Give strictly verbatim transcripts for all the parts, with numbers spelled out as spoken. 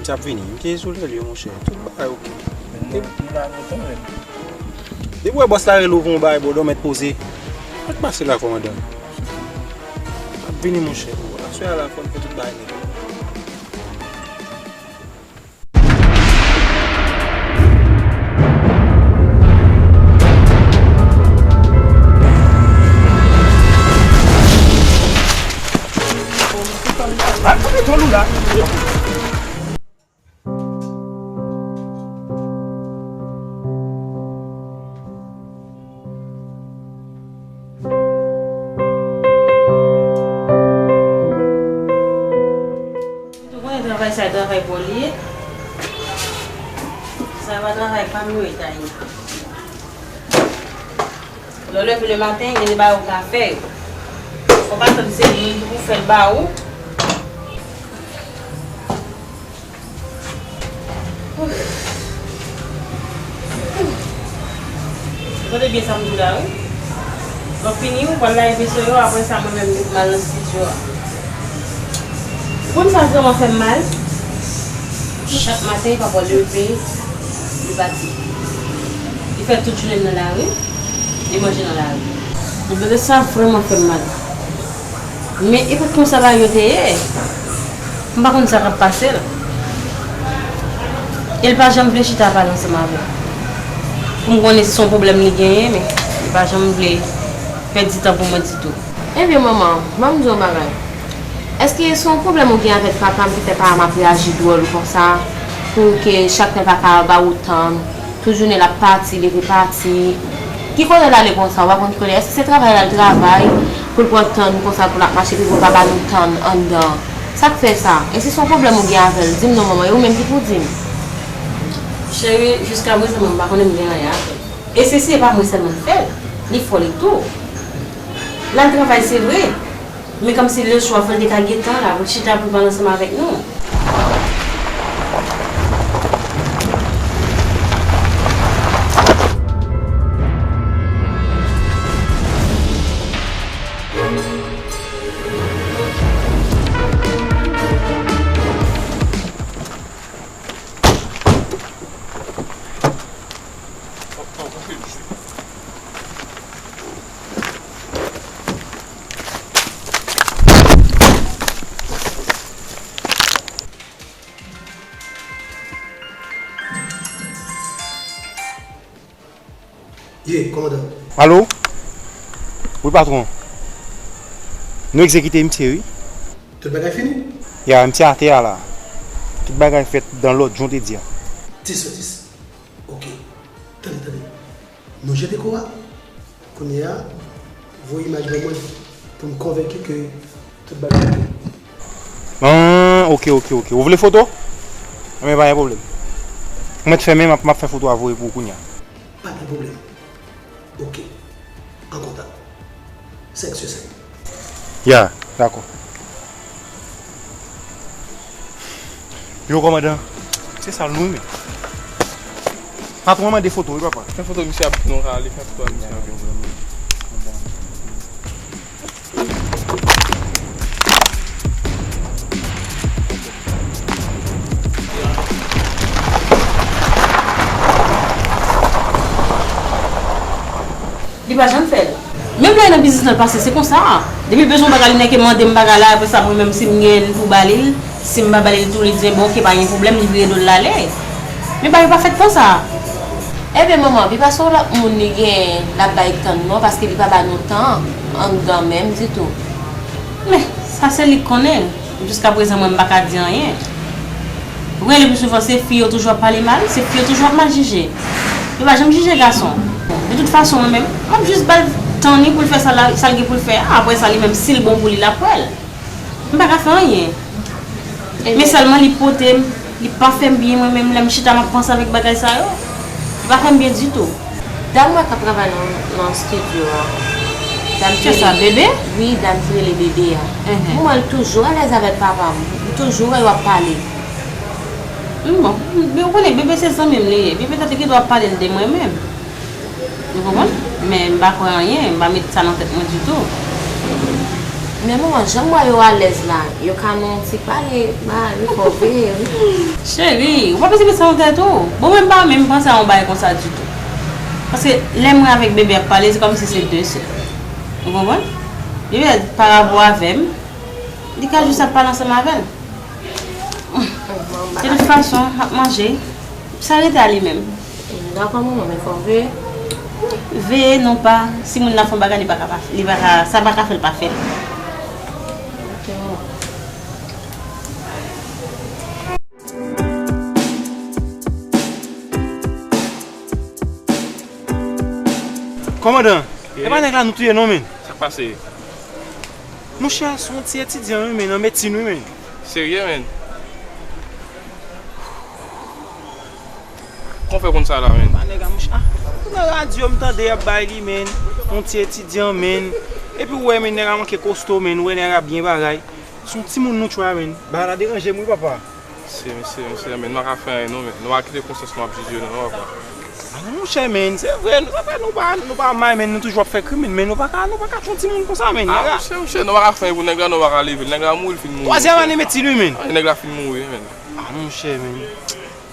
T ap vini, m te izole l yo, monchè. Tout bagay oke. Depi, depi w wè bòs la rele w pou yon bagay, bòdò mèt poze. Sa k pase la, kòmandan? M ap vini, monchè. Aswè a la, fò n fè tout bagay nèt. Ou konnen travay sa, travay pa w li ye. Sa pa travay pa m, yo, Itali. Lè w leve lematen, gen de bagay ou ka fè yo. Fò w pa tann se moun ki pou fè l ba ou. Tande byen sa m di w la, wi. Lè w fini, ou pral lave veso yo, apre sa, mwen menm, m al nan estidyo a. Ou konn sa vrèman fè m mal? Chak maten, papa leve, li pati. Li fè tout jounen l nan lari, li manje nan lari. Ou tande sa vrèman fè m mal. Men e pa t konsa bagay yo te ye. M pa konn sa k ap pase la. E l pa janm vle chita pale ansanm avè m. Pou m konnen si se yon pwoblèm li genyen, men li pa janm vle pèdi tan pou mwen ditou. Ebyen, manman, ban m di w yon bagay. Èske se yon pwoblèm ou gen avèk papa m ki fè papa m ap reyaji dwòl konsa? Pou ke chak lè pa ka ba ou tan, tout jounen l ap pati, leve pati. Ki kote l ale konsa? Ou pa konn ki kote? Èske se travay l al travay pou l pran tan konsa pou l ap mache, epi pou l pa ba nou tan anndan? Sa k fè sa? E si se yon pwoblèm ou gen avè l, di m non, manman, e ou menm ki pou di m. Cheri, jiskaprezan, mwen, m pa konnen m gen anyen avè l. E se, se pa mwen sèlman l fè l. Li fòl tou. L al travay, se vre. Men kòmsi leswa fò l te ka gen tan la pou l chita pou l pale ansanm avèk nou. Ye, kòmandan. Alo? Wi, patwon. Nou egzekite misye, wi. Tout bagay fini? Ya, misye atè a la. Tout bagay fèt dan lòd, jan w te di a. Dis sou dis. Oke. Tande, tande. Nou jete kò a. Kounye a, voye imaj ban mwen pou m konvenki ke tout bagay oke. Ah, oke, oke, oke. Ou vle foto? Enben, pa gen pwoblèm. Ou mèt fèmen, m ap, m ap fè foto a voye pou ou kounye a. Pa gen pwoblèm. Oke. An kontak. Senk sou senk. Ya, dakò. Yo, kòmandan, se sa l nou renmen. Patwon an mande foto, wi, papa. Fè foto misye a, nou ka ale fè foto a misye avè l. Li pa janm fè l. Menm lè nan biznis lan pase, se konsa. Depi l bezwen yon bagay, li nèke mande m bagay la, apre sa, mwen menm, si m gen l pou ba li l, si m pa ba li l tou, li di, bon, oke, pa gen pwoblèm, li vire do l, l ale. Men bagay pa fèt konsa. Ebyen, manman, pi pa se yon lòt moun li gen, l ap bay tan non, paske li pa ba nou tan anndan menm ditou. Men, sa se li k konnen. Jiskaprezan, mwen, m pa ka di anyen. Ou konnen, le pli souvan, se fi yo toujou ap pale mal, se fi yo toujou ap mal jije. Yo pa janm jije gason. De tout fason, mwen menm, m ap jis ba l tan li pou l fè sa l, sa l gen pou l fè a. Apre sa, li menm, si l bon pou li, l ap wè l. M pa ka fè anyen. Men sèlman li pote m, li pa fè m byen mwen menm lè m chita m ap panse avèk bagay sa yo. Li pa fè m byen ditou. Dam mwen k ap travay nan, nan estidyo a. Dam ki rele, bebe? Wi, dam ki rele bebe a. Mhm. M wè l toujou alèz avèk papa m. M toujou wè yo ap pale. M, bon, men ou konnen bebe se zanmi m li ye. Bebe tande ki dwa ap pale l de mwen menm. Ou konprann? Men m pa kwè anyen, m pa met sa nan tèt mwen ditou. Men manman, jan m wè yo alèz la, yo ka nan yon ti pale, ba, yo fò veye, wi. Cheri, ou pa bezwen met sa nan tèt ou. Bon, mwen pa menm panse a yon bagay konsa ditou. Paske lè mwen avèk bebe ap pale, se kòmsi se de sè. Ou konprann? Li petèt pa rapò avè m, li ka jis ap pale ansanm avè l. De tout fason, m ap manje. Sa rete a li menm. Dakò, manman, men fò veye. Veye, non pa. Si moun nan fè yon bagay, li pa ka pa, li pa ka, sa pa ka fè l pa fè l. Ok, manman. Kòmandan, e pa nèg la nou touye non, men. Sa k pase? Monchè, se yon ti etidyan, wi, men, nan medsin, wi, men. Serye, men? Kòman w fè konn sa la, men? Pa nèg la, monchè. Ah, nan radyo, m tande y ap bay li, men. Yon ti etidyan, men. Epi, w wè, men, nèg la manke kosto, men. W wè, nèg la byen bagay. Se yon timoun nou tchwa, men. Bagay la deranje m, wi, papa. Mesye, mesye, mesye, men nou pa ka fè anyen non, men nou pa kite konsyans nou ap jije nou non, papa. Ah, monchè, men, se vre, se vre, nou pa, nou pa may, men nou toujou ap fè krim, men nou pa ka, nou pa ka tchwe yon timoun konsa, men. Ah, monchè, monchè, nou pa ka fè anyen pou nèg la, nou pa ka leve l. Nèg la mouri, l fin mouri, monchè. Twazyèm ane medsin, wi, men. Ah, nèg la fin mouri, men. Ah, monchè, men.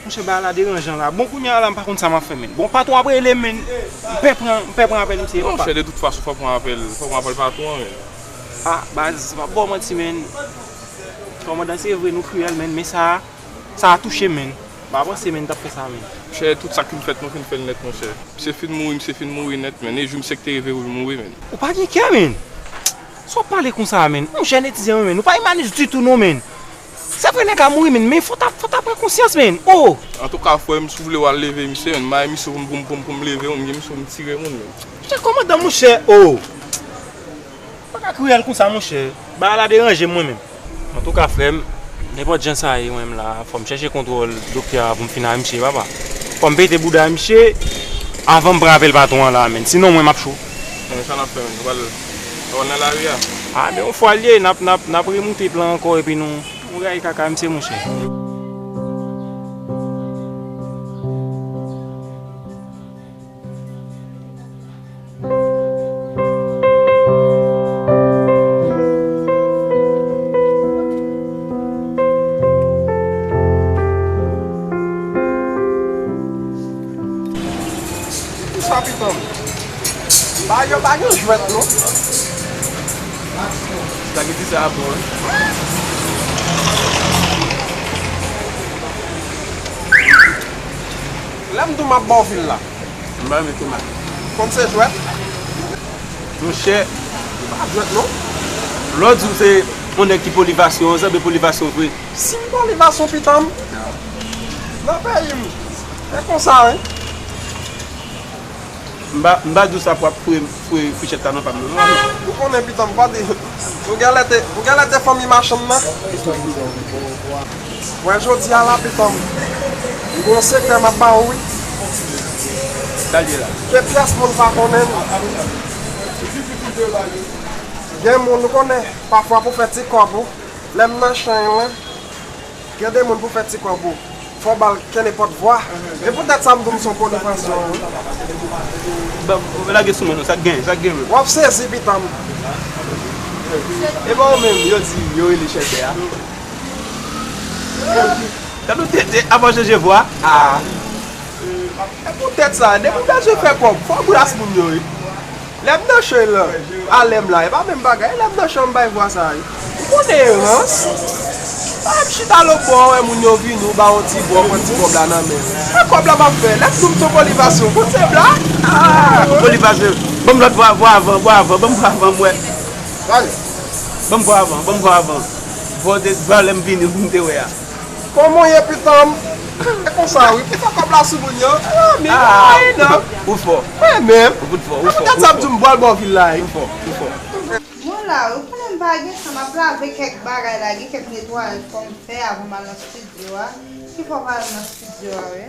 Monchè, bagay la deranjan la. Bon, kounye a la, m pa konn sa m ap fè, men. Bon, patwon ap rele m, men. M pè pran, m pè pran apèl misye, papa. Non, monchè, de tout fason, fò pran apèl, fò pran apèl patwon an, men. Ah, baz, m ap ba w manti, men. Kòmandan, se vre, nou kriyèl, men, men sa, sa a touche m, men. M pa panse, men, n t ap fè sa, men. Monchè, tout sa k fin fèt, nou fin fè l nèt, monchè. Misye fin mouri, misye fin mouri nèt, men. E jou misye ki te rive pou l mouri, men. Ou pa gen kè, men. Sa w ap pale konsa a, men? Monchè, etidyan, men, ou pa imanis ditou, non, men. Se vre, nèg la mouri, men, men fò w ta, fò w ta pran konsyans, men. Oh! Antouka, frè m, si w vle w al leve misye, men, m bay misye pou m, pou m, pou m, pou m leve w, m gen misye pou m tire moun, men. Monchè, kòmandan, monchè, oh! Pa ka kriyèl konsa, monchè. Bagay la deranje m, mwen menm. Antouka, frè m, nenpòt jan sa ye, mwen menm la, fò m chèche kontwòl doktè a pou m fin ak misye, papa. Fò m pete bouda misye avan m pran apèl patwon an la, menn. Sinon, mwen, m ap cho. Men sa n ap fè, menn? Nou pral, nou pral nan lari a? Ah, men yon fwa l ye, n ap, n ap, n ap remoute plan ankò, epi nou, nou rayi kaka misye, monchè. Sa pitan m. Ba yo pa gen jwèt non. Spaghetti sa bon, hein? Lè m di w m ap ba w vil la. M pa renmen tomat. Kòm se jwèt. Monchè. Se pa jwèt non. Lè w di w se yon nèg ki polivasyon, w sanble polivasyon vre. Si m polivasyon pitan m. Nan peyi m. E konsa wi. M pa, m pa di w sa pou ap foure, foure frichèt la nan pa m nan non. Ou konnen pitan m pa di. Ou genlè te, ou genlè te fanmi machann nan. Wè jodi a la pitan m. M gen yon sekrè m ap ba ou wi. Sa l ye la? Ke pyès moun pa konnen l. Gen moun ou konnen, pafwa pou fè ti kòb ou, lè m nan chay lan, gen de moun pou fè ti kòb ou, fò w ba l kenenpòt vwa. E poutèt sa m di w m se yon polivasyon wi. Bon, lage sou mwen non, sa k gen, sa k gen menm? W ap sezi pitan m. E pa ou menm, yo di, yo rele chèlbè a. Gad ou tete, avan chanje vwa. Ah. E poutèt sa, depi w bezwen fè kòb, fò w bras moun yo wi. Lè m nan chay lan, a lè m la, e pa menm bagay, lè m nan chay lan m bay vwa sa wi. Ou konnen erans. Pa m chita lòt bò, wè moun yo vini, ou ba yon ti vwa, pran ti kòb la nan men. E kòb la m ap fè, lè m di w m se yon polivasyon, ou konn se blag? Ah, polivasyon. Ban m lòt vwa, vwa avan, vwa avan, ban m vwa avan, m wè. Ban m vwa avan, ban m vwa avan. Vwa w te, vwa lè m vini, ou te wè a. Kòman w ye pitan m? E konsa wi, pou fè kòb la sou moun yo. Ah, men, ah, non. Ou fò. Mwen menm. Ou fout fò, ou fò. Gad sa m di w m pral ba w vil la wi. Ou fò, ou fò. Mwen la wi, ou konnen m pa gen tan, m ap lave kèk bagay la, gen kèk netwayaj fò m fè avan m al nan estidyo a. Ki fò w pa al nan estidyo a wi?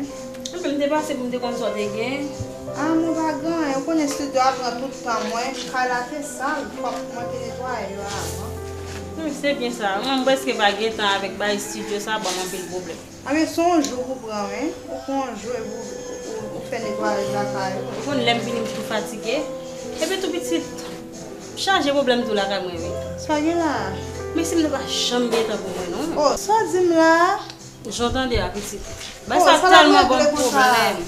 Anben, m te pase pou m te konn sa w te gen. Ah, mwen pa gen anyen, ou konnen estidyo a pran tout tan mwen, kay la te sal, fòk mwen te netwaye yo avan. Hmm, se byen sa. Mwen, m prèske pa gen tan avèk bagay estidyo sa, ban m anpil pwoblèm. Anben, se yon jou pou pran, wi. Ou pran yon jou epi ou, ou, ou fè netwayaj lakay ou. Ou konn lè m vini, m tou fatige. Epi tou pitit, Chaje pwoblèm tou lakay mwen, wi. Sa gen la? Men si m te pa janm gen tan pou mwen, non. Oh, sa w di m la? Jan w tande a, pitit. Bagay sa tèlman ban m pwoblèm.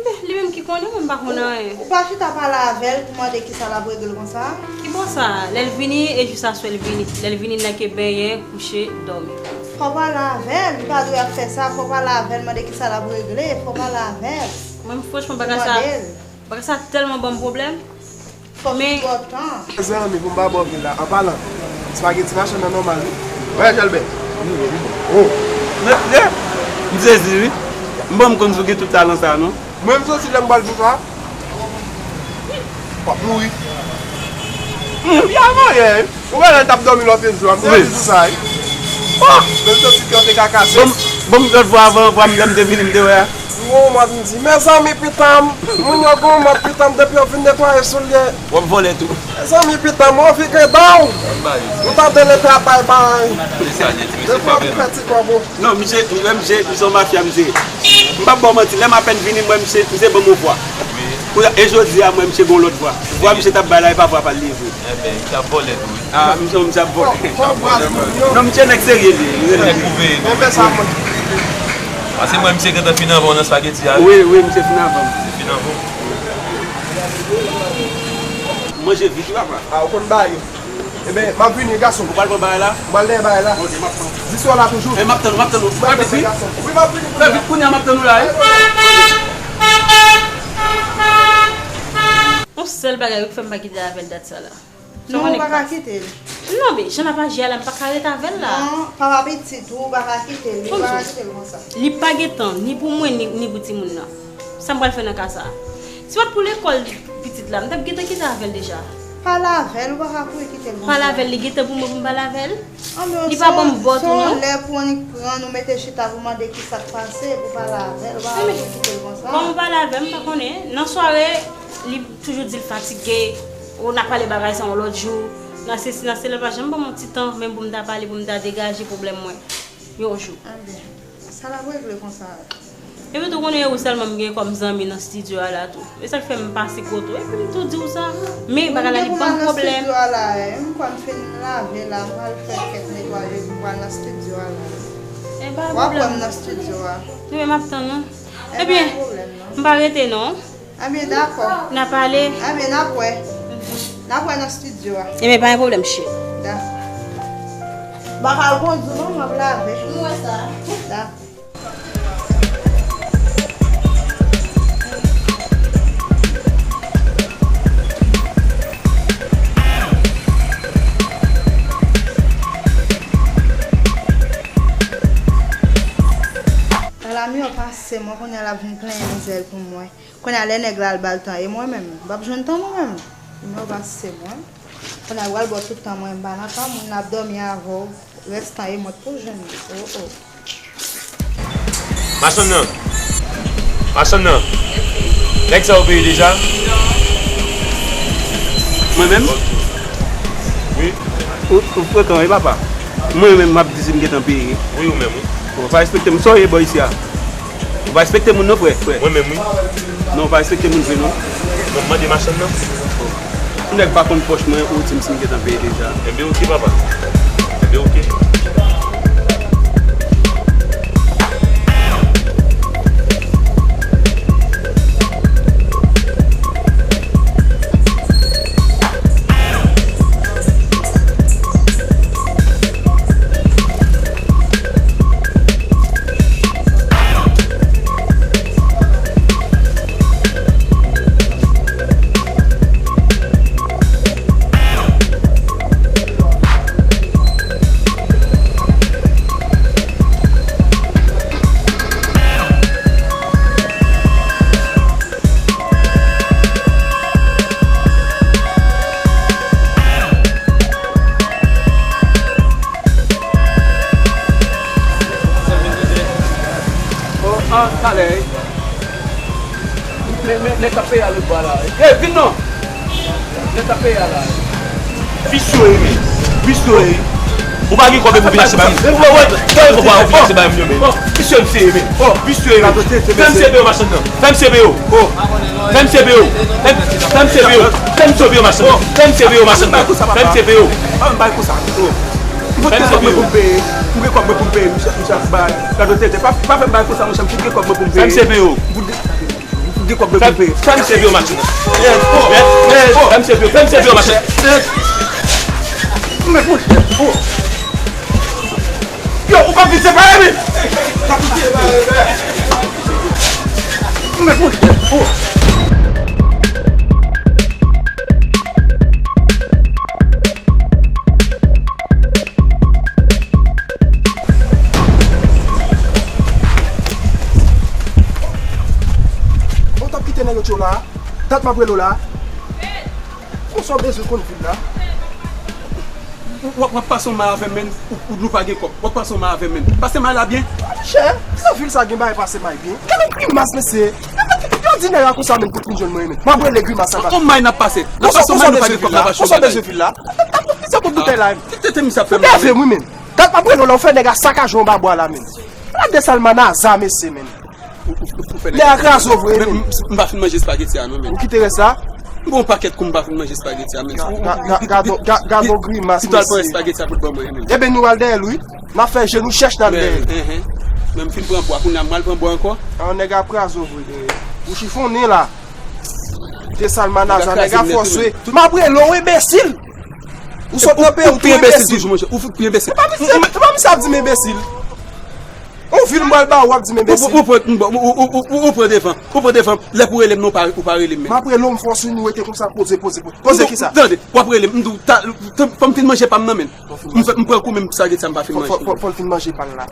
Men, li menm ki konnen, mwen m pa konn anyen. Ou pa chita pale avè l pou mande kisa l ap regle l konsa? Ki bò sa? Lè l vini, e jis aswè l vini. Lè l vini, n a ke benyen, kouche, dòmi. Fò w pale avè l, li pa dwe ap fè sa, fò w pale avè l, mande kisa l ap regle, fò w pale avè l. Mwen, franchman, bagay sa, bagay sa tèlman ban m pwoblèm. Fòk li ba w tan. Mezanmi, pou m pa ba w vin la, an palan, espageti machann nan nòmal, wi. Wè, Jèlbè. Oh. Mesye, m sezi, wi. M pa konn si w gen tout talan sa, non. Mwen, m sezi lè m pral sou sa. W ap mouri. M, y a manyen, wi. Ou wè lè l t ap dòmi lòt jou a, m te di sou sa, wi. Oh! Men m santi kè w te ka kase. Bon, bon, lòt vwa avan, vwa m, lè m te vini, m te wè a. Gon mòd m di, mezanmi pitan m, moun yo gon mòd pitan m depi yo fin netwaye soulye. W ap vòlè tou. Mezanmi pitan m, w anvi gen dan w. Ou tande leta ap bay bay. Defwa ou fè ti kòb ou. Non, misye, misye, misye se yon mafya, misye. M p ap ba w manti, lè m apèn vini, m wè misye, misye ban m yon vwa. Kounye a, e jodi a, m wè misye gon lòt vwa. Vwa misye t ap bay la, e pa vwa pa l li ye vre. Enben, misye ap vòlè tou, wi. Ah, misye, misye ap vòlè. Non, misye nèg serye li ye. Misye nèg serye. Mwen fè sa mwen. Paske mwen, misye gentan fin anvan w nan espageti a, wi. Wi, wi, misye fin anvan m. Misye fin anvan w. Manje vit, wi, papa. Ah, ou konn bagay yo. Enben, m ap vini, gason. Ou pral pran bagay la? M pral dèyè bagay la. Ok, m ap tann. Di sou la toujou. E, m ap tann ou, m ap tann ou. Fè vit, wi. Wi, m ap vini. Fè vit kounye a, m ap tann ou la, wi. Yon sèl bagay wi k fè m pa kite avè l dat sa la. Non, ou pa ka kite l. Non, men jan n ap aji a la, m pa ka ret avè l la. Non, papa pitit ou, ou pa ka kite l. Li pa ka kite l konsa. Li pa gen tan, ni pou mwen, ni, ni pou timoun nan. Sa m pral fè nan ka sa a? Si pa t pou lekòl pitit la, m t ap gentan kite avè l deja. Pale avè l, ou pa ka kouri kite l konsa. Pale avè l, li gen tan pou mwen pou m pale avè l? Li pa ban m bò tou, non. Se yon lè pou annik pran, nou mete chita pou mande ki sa k pase, pou pale avè l, ou pa ka kouri kite l konsa. Kòman pale avè m, m pa konnen. Nan sware, li toujou di l fatige. Ou n a pale bagay sa yon lòt jou. N a sesi, n a sela, l pa janm ban m yon ti tan, menm pou m ta pale, pou m ta degaje pwoblèm mwen. Yon jou. Enben, sa l ap regle konsa. Epi tou konnen e ou sèlman m gen kòm zanmi nan estidyo a la tou. E sa k fè m pase kote w. Epi m tou di w sa. Men bagay la li ban m pwoblèm. Mwen pou al nan estidyo a la, e, m kwè m fin lave la, m pral fè kèk netwayaj, m pral nan estidyo a la. E pa pwoblèm. W ap wè m nan estidyo a. Wi, m ap tann ou. Ebyen, m pa rete non. Ebyen, dakò. N a pale. Ebyen, n ap wè. N ap wè nan estidyo a. Ebyen, pa gen pwoblèm, cheri. Dakò. M pa ka kondui non, m ap lave. M wè sa. Dakò. Lami yo pase, mwen konnen l ap vin plenyen mizè l pou mwen. Kounye a lè nèg la al ba l tan e mwen menm, m p ap jwenn tan mwen menm. Nimewo pa se mwen. Kounye a l pral ba w tout tan mwen, m pa nan tan moun nan ap dòmi avè w, rès tan e mwen k pou jwenn li. Oh, oh. Machann nan. Machann nan. Nèg sa yo peye deja? Mwen menm? Wi. Ou, ou frekan wi papa. Mwen menm m ap di si m gentan peye. Wi, ou menm wi. Ou pa respekte m, sa w ye bò isi a? Ou pa respekte moun non, frè, frè. Mwen menm, wi. Non, ou pa respekte moun vre, non. Non, m mande machann nan. Yon nèg pa konn pòch mwen, ou di m si m gentan peye deja. Enben, oke, papa. Enben, oke. Oh, ah, talè. Men, men, nèg k ap peye a lòt bò a la. Ey, vin non! Nèg k ap peye a la. Visye yo ye, men. Visye yo ye. Ou pa gen kòb epi w vin achte bay moun. Ou pa wè, kòb epi w vin achte bay moun yo, men. Misye m sere, men. Misye, men. Fè m sere yo, machann nan. Fè m sere yo. Fè m sere yo. Fè m, fè m sere yo. Fè m sere yo, machann nan. Fè m sere yo, machann nan. Fè m sere yo. Pa fè m bay konsa. Fè m sere yo. M gen kòb mwen pou m peye. M gen kòb mwen pou m peye, misye, misye ap bay. Gade tete. Pa, pa fè m bay konsa, monchè. M gen kòb mwen pou m peye. Fè m sere yo. M gen kòb mwen pou m peye. Fè m sere yo, machann nan. Fè m sere yo. Fè m sere yo, machann. Mèt mouche. Yo, ou p ap vin separe, men! Mèt mouche. Bon, t ap kite nèg yo tyo la. Dat m ap rele w la. Konsa w bezwen konn vil la. W ap, w ap pase yon may avè m, men, ou, ou, nou pa gen kòb. W ap pase yon may avè m, men. Pase may la byen. Monchè, nan vil sa gen bagay pase may byen. Gade grimas, mesye. Yo di nèg la konsa, men, pou t vin jwenn mwen, men. M ap rele grimas la. Yon may n ap pase. N ap pase yon may, nou pa gen kòb, n ap achte yon bagay. Konsa w bezwen vil la. Sa pou boutèy la, men. Ki tete misye ap fè m la, men? Ou nève m, wi, men. Dat m ap rele w la, ou fè nèg la sakaje yon babwa la, men. Gade Salmanaza, mesye, men. Ou, ou, ou, ou fè nèg la kraze w vre, men. M, m, m pa fin manje espageti a, non, men. Ou kite rès la? M gen yon pakèt kou m pa fin manje espageti a, men. Ga-, ga-, ga-, gade, ga-, gade yon grimas, mesye. Pito al pran espageti a pou l ban mwen, men. Ebyen, nou al dèyè l, wi. N ap fè je nou chèch n al dèyè l. Men, men, men m fin pran bwa, kounye a m al pran bwa ankò. An, nèg ap kraze w vre. Ou chifonnen la. Te Salmanaza, nèg a fòse. M ap rele w, enbesil. Ou sot nan peyi w tou, enbesil. Ou fout pi enbesil. E pa misye, e pa misye ap di m enbesil. Yon vil m pral ba ou, w ap di m enbesil. Ou, ou, ou, ou pran devan, ou pran devan. Lè pou rele m, non, ou pa, ou pa rele m, men. M ap rele w, m fòse nou rete konsa, poze, poze, poze. Poze kisa? Tande, w ap rele m, m di w, ta, ta, fò m fin manje pa m nan, men. M fè, m pran kou, men espageti a m pa fin manje. Fò, fò, fò l fin manje pa l la.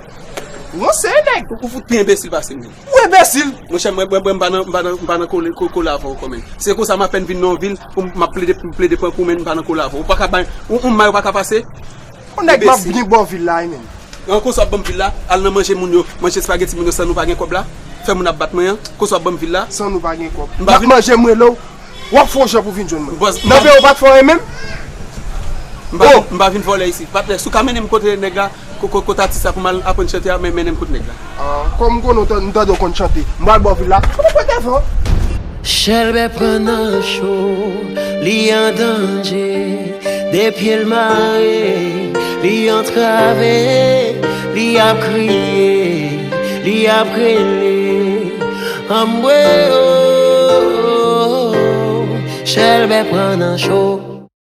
Ou yon seri nèg. Ou, ou fout pi enbesil pase m, men. Ou enbesil! Monchè, mwen, mwen, mwen, m pa nan, m pa nan, m pa nan kole, ko-, kole avè w kò, men. Se konsa m apèn vin nan yon vil, pou m, m ap plede, m plede pran kou, men m pa nan kole avè w. Ou pa ka bay, yon, yon may ou pa ka pase? Yon nèg m ap byen ba w vil la, wi, men. An, konsa w ap ban m vil la, al nan manje moun yo, manje espageti moun yo san nou pa gen kòb la. Fè moun ap bat mwen an, konsa w ap ban m vil la. San nou pa gen kòb. M ap manje, m rele w. W ap fè yon jan pou vin jwenn mwen. Nan peyi w pa t fè anyen menm? M pa vin, m pa vin vòlè isit. Patnè, si w ka mennen m kote nèg la, ko-, ko-, kote atis la pou m al aprann chante a, men mennen m kote nèg la. Ah, kòm m konnen w tan-, m tande w konn chante, m pral ba w vil la. Ou pran devan. Chèlbè pran nan cho, li an danje. De pye l mare, li antrave, li ap kriye, li ap rele. Anmwe o, Chèlbè pran nan cho.